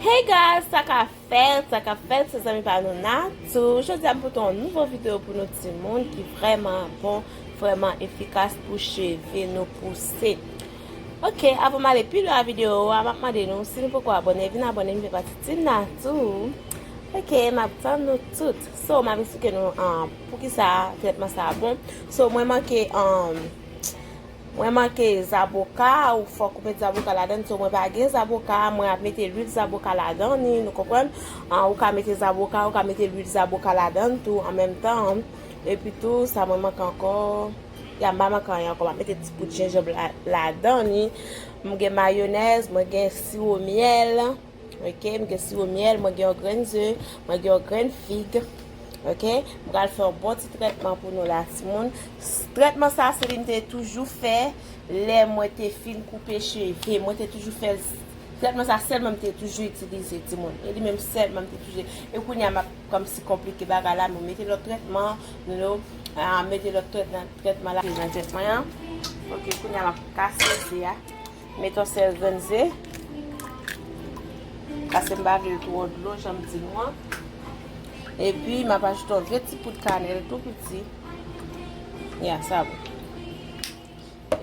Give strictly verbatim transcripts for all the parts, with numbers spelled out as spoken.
Hey guys, sa k ap fèt, sa k ap fèt, se zanmi pa nou Natou. Jodi a m pote yon nouvo videyo pou nou timoun ki vrèman bon, vrèman efikas pou cheve nou pouse. Ok, avan m ale pi lwen a videyo a, m ap mande nou, si nou poko abòne, vin abòne, vin fè pati Team Natou. Ok, m ap tann nou tout. So, m ap eksplike nou, um, poukisa trètman sa a bon. So, mwen manke, um, Mwen manke zaboka, ou fòk ou met zaboka ladan, so mwen pa gen zaboka, mwen ap mete lwil zaboka ladan li, nou konprann? An, ou ka mete zaboka, ou ka mete lwil zaboka ladan tou an menm tan. Epi tou, sa mwen manke ankò? Ya, m pa manke anyen ankò, m ap mete ti poud jenjanm la, ladan li. M gen mayonèz, mwen gen siwo myèl. Ok, m gen siwo myèl, mwen gen yon grenn ze, mwen gen yon grenn fig. Ok, m pral fè yon bon ti trètman pou nou la, timoun. S-, trètman sa, se li m te toujou fè lè mwen te fin koupe cheve. Mwen te toujou fè l, trètman sa sèlman m te toujou itilize, timoun. E li menm sèlman m te toujou. E kounye a, m ap kòmsi konplike bagay la, m mete lòt trètman, nou, ah, mete lòt trètman, trètman la, nan tèt mwen an. Ok, kounye a, m ap kase ze a. Met yon sèl grenn ze. Paske m pa vle l twò dlo, jan m di nou an. Epi, m ap ajoute yon vye ti poud kanèl tou piti. Ya, sa bon.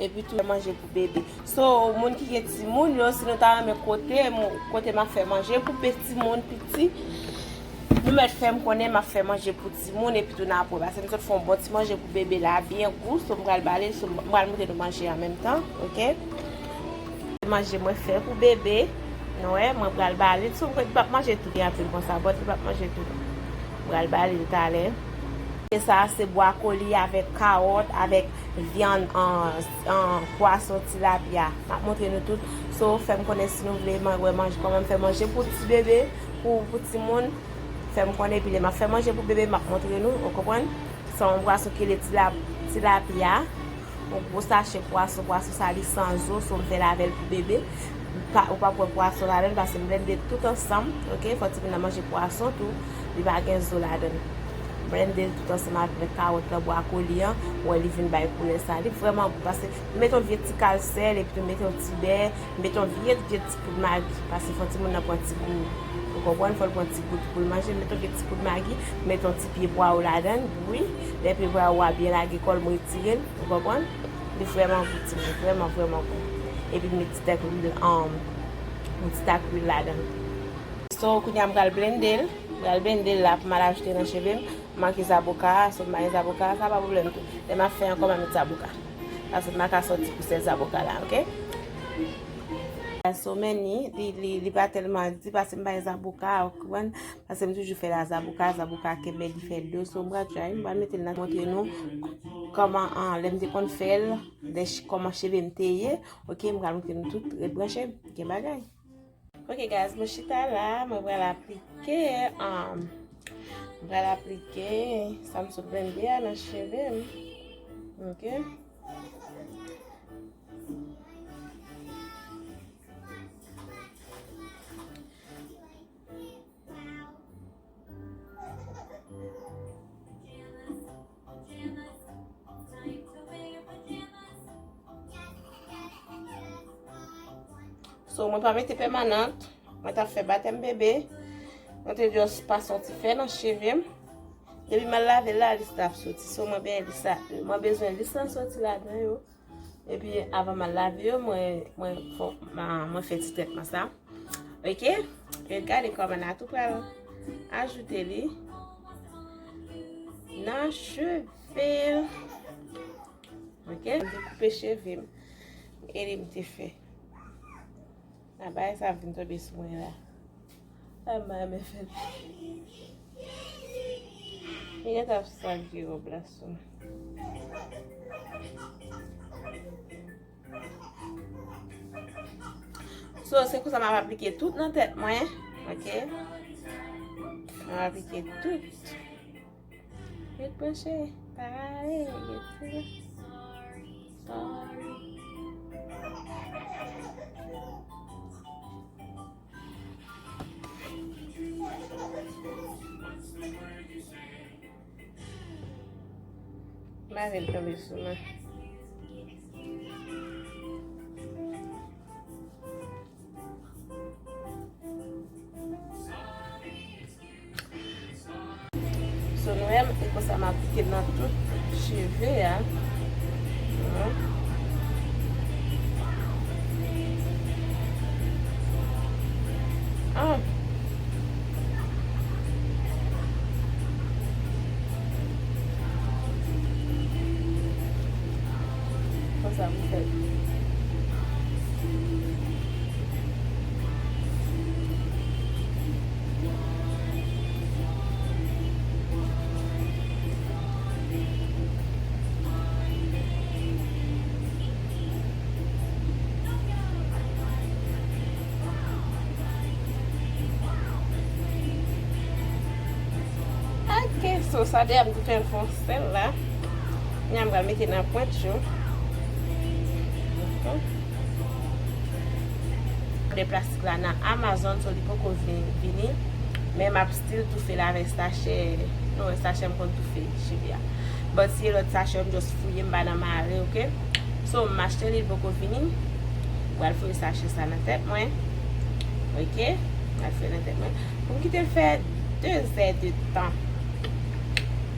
Epi tou, manje pou bebe. So, moun ki gen timoun yo, si nou ta renmen kote, m, kote m ap fè manje pou pe timoun piti, nou mèt fè m konnen m ap fè manje pou timoun epi tou n ap wè. Paske m sot fè yon bon ti manje pou bebe la, byen gou, so m pral ba li, so m pral montre nou manje an menm tan, ok? Manje mwen fè pou bebe, nou wè, mwen pral ba li, so m kwè li p ap manje tout li anpil konsa, but li p ap manje tout. M pral ba li l talè. E sa, se bwakoli avèk kawòt, avèk vyann, an, an, pwason tilapya. M ap montre nou tout. So, fè m konnen si nou vle man-, wè manje, kòman m fè manje pou ti bebe, pou, pou timoun. Fè m konnen, epi lè m ap fè manje pou bebe, m ap montre nou, ou konprann? Se yon pwason ki rele tila-, tilapya. Yon gwo sachè pwason, pwason sa li san zo, so m fè l avè l pou bebe. Pa, ou p ap wè pwason ladan l, paske m blende tout ansanm, ok? Fò timoun nan manje pwason tou, li pa gen zo ladan l. Blende l tout ansanm avèk kawòt lan, bwakoli an, ou wè li vin bay koulè sa. Li vrèman gou, paske m mete yon vye ti kal sèl, epi tou m mete yon ti bè, m mete yon vye, vye ti poud magi, paske fò timoun nan pran ti gou. Ou konprann? Fò l pran ti gou tou pou l manje. M mete yon vye ti poud magi, m mete yon ti pye pwawo ladan l, bouyi. Lè pye pwawo a byen lage kò l, m retire l. Ou konprann? Li vrèman gou, timoun, vrèman, vrèman gou. Epi m met ti tak lwil, um, yon ti tak lwil ladan l. So, kounye a m pral blende l. M pral blende l la pou m al ajoute nan cheve m. M manke zaboka a, so m pa gen zaboka a, sa pa pwoblèm tou. Lè m ap fè ankò, m a met zaboka. Paske m pa ka sòti pou sèl zaboka la, ok? So, men ni, li, li, li pa tèlman di paske m pa gen zaboka a, ou konprann? Paske m toujou fè l a zaboka, zaboka kenbe li fè dlo, so m pral try, m pral mete l nan montre nou kòman, an, lè m te konn fè l, lè ch-, kòman cheve m te ye, ok, m pral montre nou tout, ret branche, gen bagay. Ok, guys, mwen chita la, mwen pral aplike, um, mwen pral aplike sa m sot blende a nan cheve m. Ok. So, mwen pa mete pèmanant. Mwen t ap fè batèm bebe. Mwen te just pase yon ti fè nan cheve m. Depi m al lave l la, lis la ap soti. So, mwen benyen lis la, mwen bezwen lis la soti ladan yo. Epi, avan m al lave yo, mwen, mwen, fò, mwen, mwen fè ti trètman sa. Ok? E gade kòman Natou pral ajoute li nan cheve l. Ok? M te koupe cheve m. E li m te fè. A, bagay sa vin tonbe sou mwen la. Ay, m pa renmen fè l. Li gentan ap sal vye wòb la sou mwen. So, se konsa m ap aplike tout nan tèt mwen, ok? M ap aplike tout. Ret branche, pa rale, ret branche. Sorry. Mare l tonbe sou mwen. Nou wè, e konsa m aplike nan tout cheve a. Ah. Konsa m fè. Ok, so sa deja m te fè l fè yon sèl la. Kounye a m pral mete nan pwent yo. Ok. De plastik la nan Amazon, so li poko vin, vini. Men m ap still toufe l avèk sachè, nou wè sachè m konn toufe cheve a. But si e lòt sachè, m just fouye, m pa nan mare, ok? So, m achte li, li poko vini. M pral fouye sachè sa nan tèt mwen. Ok? M pral fouye nan tèt mwen. Pou m kite l fè de zè de tan.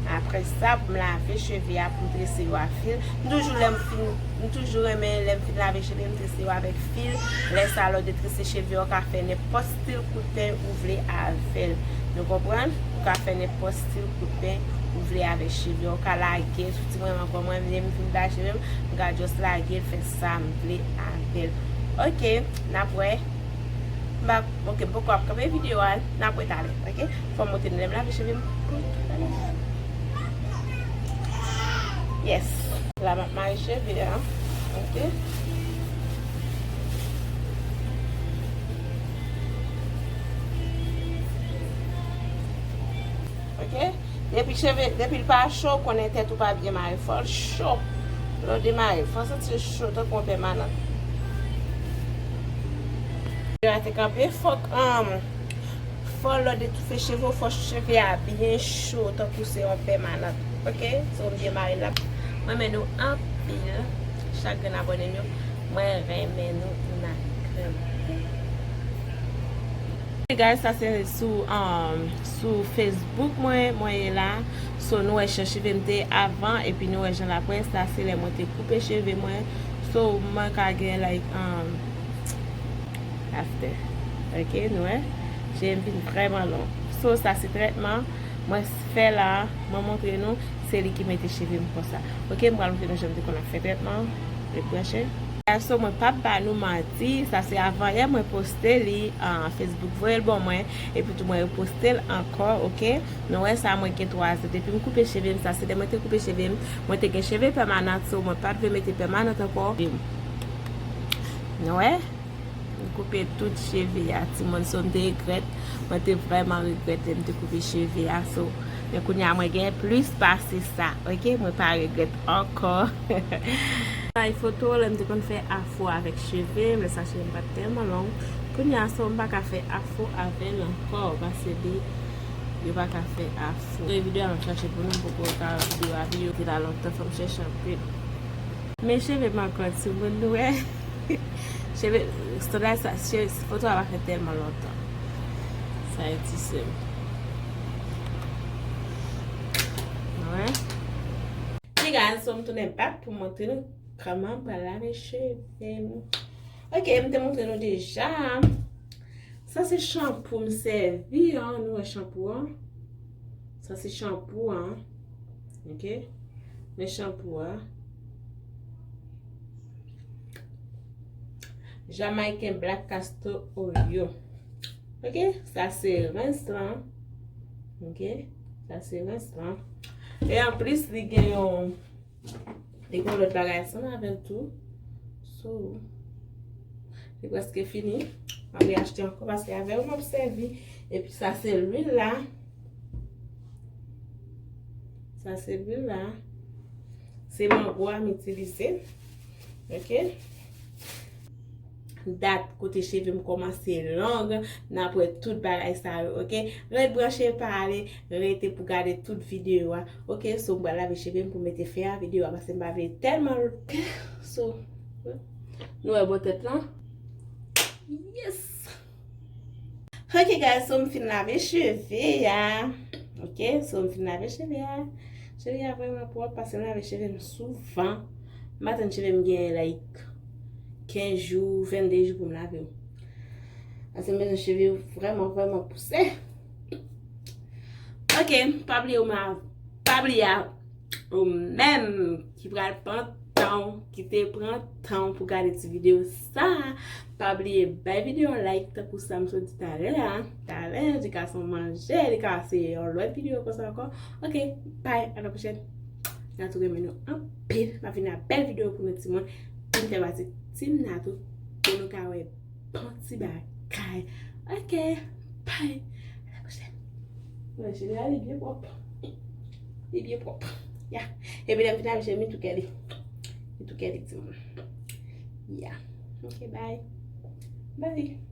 Apre sa, pou m lave cheve a, pou m trese yo a fil. M toujou, lè m fin, m toujou renmen, lè m fin lave cheve, m trese yo avèk fil. Lè sa, lè w detrese cheve a, w ka fè nenpòt stil kout pen ou vle avè l. Nou konprann? Ou ka fè nenpòt stil kout pen ou vle avèk cheve a. Ou ka lage l sou ti mwen ankò. Mwen, lè m fin lave cheve m, m ka just lage l, fè sa m vle avè l. Ok, n ap wè. M pa, ok, m poko ap kanpe videyo a, n ap wè talè, ok? Fò m montre nou lè m lave cheve m pou talè. Yes. La m ap mare cheve a, ok? Ok? Depi cheve, depi l pa cho, konnen tèt ou pa byen mare. Fò l cho. Lè w demare, fò w santi l cho tankou yon pèmanan. Yo a te kanpe, fòk, um, fò lè w detoufe cheve w, fò cheve a byen cho, tankou se yon pèmanan. Ok? So, m byen mare l la. Mwen renmen nou anpil. Chak grenn abòne m yo. Mwen renmen nou nan kè m. Hey guys, sa se sou, um, sou Facebook mwen, mwen ye la. So, nou wè jan cheve m te avan, epi nou wè jan l ap wè. Sa se lè mwen te koupe cheve mwen. So, mwen ka gen, like, um, after. Ok, nou wè. Cheve m vin vrèman long. So, sa se trètman mwen fè la, mwen montre nou, se li ki mete cheve m konsa. Ok, m pral montre nou jan m te konn ap fè trètman. Ret branche. So, mwen p ap ba nou manti, sa se avan yè mwen poste li, ah, Facebook voye l ban mwen, epi tou mwen reposte l ankò, ok? Nou wè sa, mwen gen twa zan depi m koupe cheve m, sa se lè mwen te koupe cheve m, mwen te gen cheve pèmanant, so mwen pa t vle mete pèmanant ankò. Nou wè? M koupe tout cheve a, timoun, so m te regrèt. Mwen te vrèman regrèt lè m te koupe cheve a, so. Men kounye a mwen gen plis pase sa, ok? Mwen pa regrèt ankò. Bay foto, lè m te konn fè afro avèk cheve m, lè sa cheve m pa t tèlman long. Kounye a, so, m pa ka fè afro avè l ankò, paske li, yo pa ka fè afro. Videyo a m ap chache pou nou, m poko ka videyo a, videyo te la lontan, fò m chèche anpil. Men cheve m ankò, timoun, nou wè. Cheve, standard sa, cheve, foto a pa fè tèlman lontan. Sa e ti sè m. Wè. Piga, so m tounen back pou montre nou kòman m pral lave cheve m. Ok, m te montre nou deja. Sa se chanpou m sèvi an, nou wè chanpou an. Sa se chanpou an. Ok. Men chanpou a. Jamaican Black Castor Oil. Ok, sa se rens lan. Ok, sa se rens lan. E anplis, li gen yon, li gen yon lòt bagay ansanm avè l tou. So, li prèske fini. M ap reachte ankò paske avè l m ap sèvi. Epi sa se lwil la. Sa se lwil la. Se mango a m itilize. Ok. Dat kote cheve m kòmanse long, n ap wè tout bagay sa yo, ok? Ret branche, pa ale, rete pou gade tout videyo a, ok? So, m pral lave cheve m pou mete fen a videyo a, paske m pa vle tèlman, so, nou wè bò tèt lan? Yes! Ok, guys, so m fin lave cheve a. Ok, so m fin lave cheve a. Cheve a vrèman pwòp paske m lave cheve m souvan. M pa tann cheve m gen like kenz jou, vennde jou pou m lave yo. Paske m bezwen cheve yo vrèman, vrèman pouse. Ok, pa bliye ou ma, pa bliye a, ou menm ki pral pran tan, ki te pran tan pou gade ti videyo sa, pa bliye bay videyo like tankou sa m sot di talè a. Talè, li ka se yon manje, li ka se yon lòt videyo konsa ankò. Ok, bye, a la pwochèn. Natou renmen nou anpil. M ap vin ak bèl videyo pou nou timoun. Vin fè pati Team Natou pou nou ka wè bon ti bagay. Ok, bye. A la pwochèn. Mwen, cheve a, li byen pwòp. Li byen pwòp. Ya. Epi lè m fin lave cheve m, m touke li. M touke li, timoun. Ya. Ok, bye. Bye.